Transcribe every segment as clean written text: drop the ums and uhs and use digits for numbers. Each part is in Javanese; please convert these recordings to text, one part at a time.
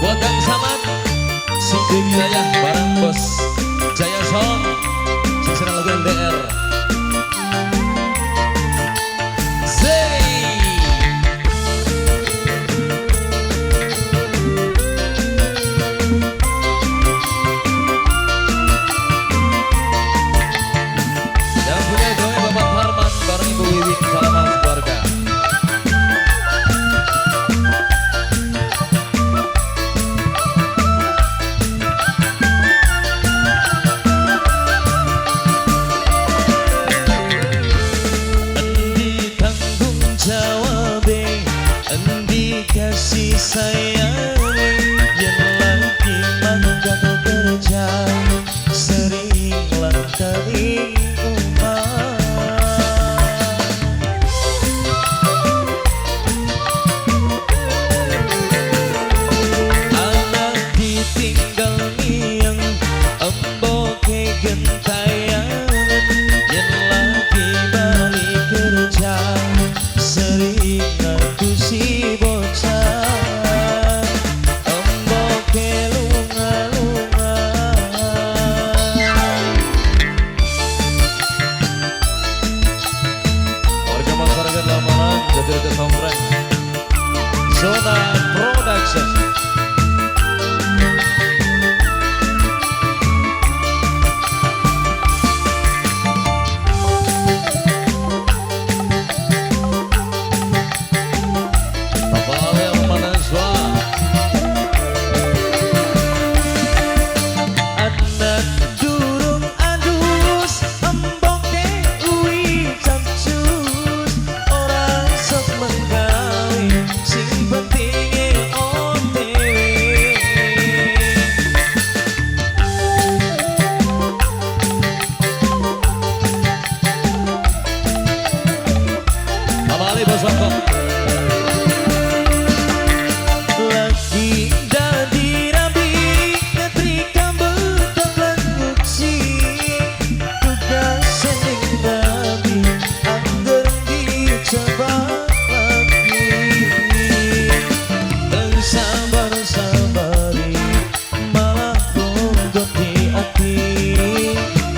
Buat Kang Samad, si wilayah bareng Bos Jaya Son, sing seneng lagu LDR. Zey. Yang punya gawe Bapak Parman bareng Ibu Wiwin, salaman keluarga. Endi tanggung jawabe, endi kasih sayange, yen lagi mangkat kerja sering lantaring omah. Anak ditinggal miang, emboke gentayangan, yen lagi balik kerja sering ngapusi bocah, emboke lunga-lunga. Warga masyarakat Lamaran, Jatirejo Sompreng, Zona Production. Bapak Alel Manaswa. Anak durung adus, emboke uwi capcus, ora sok menggawe, sing pentinge OTW. Bapak Ali Bosoko. Lagi dadi rabi, nyetrika betok lan nyuci, tugas ning rabi, angger dicoba lagi. Sabar sabari, malah bungkuk di ati,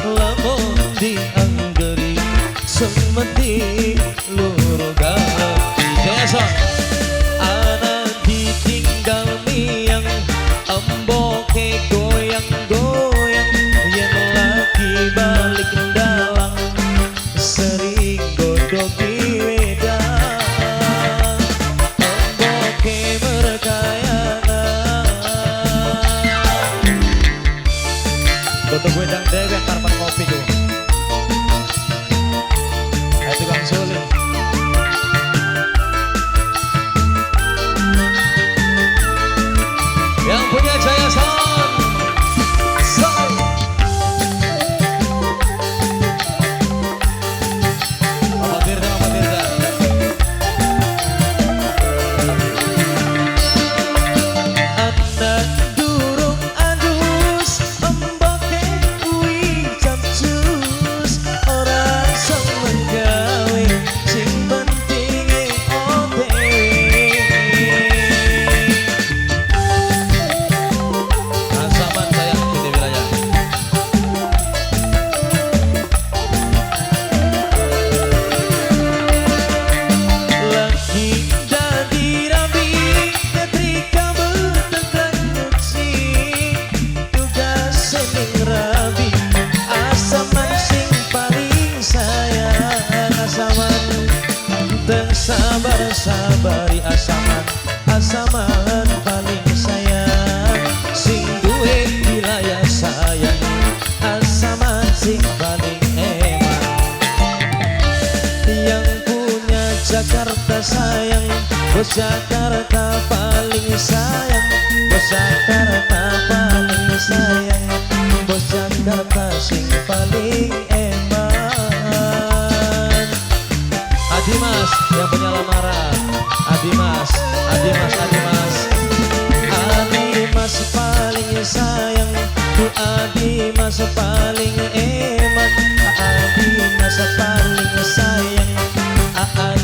lamun dianggeri, semedi luru gati. Jaya Son. Anak ditinggal miang, emboke goyang-goyang, yen lagi balik dalang, sering godogi wedang, emboke merkayana. Godog wedang dewek karpan kopi ku. Ayo tukang suling. Yang punya Jaya Son. Son. Bapak Tirta, Bapak Tirta. Anak durung adus, emboke kuwi capcus, ora sok menggawe, sing pentinge OTW. Ansaman saya di wilayah. Lagi dadi rabi, nyetrika betek lan nyuci, tugas ning rabi, asaman sing paling sayang, asaman teng sabar sabari asaman, asaman paling sayang, sing duwe wilayah sayang, asaman sing paling eman. Yang punya Jakarta sayang, bos Jakarta paling sayang, bos Jakarta paling sayang, bos Jakarta sing paling eman. Adimas yang punya lamaran, Adimas, Adimas, Adimas, Adimas paling sayang, ku Adimas paling eman, Adimas paling sayang, Adimas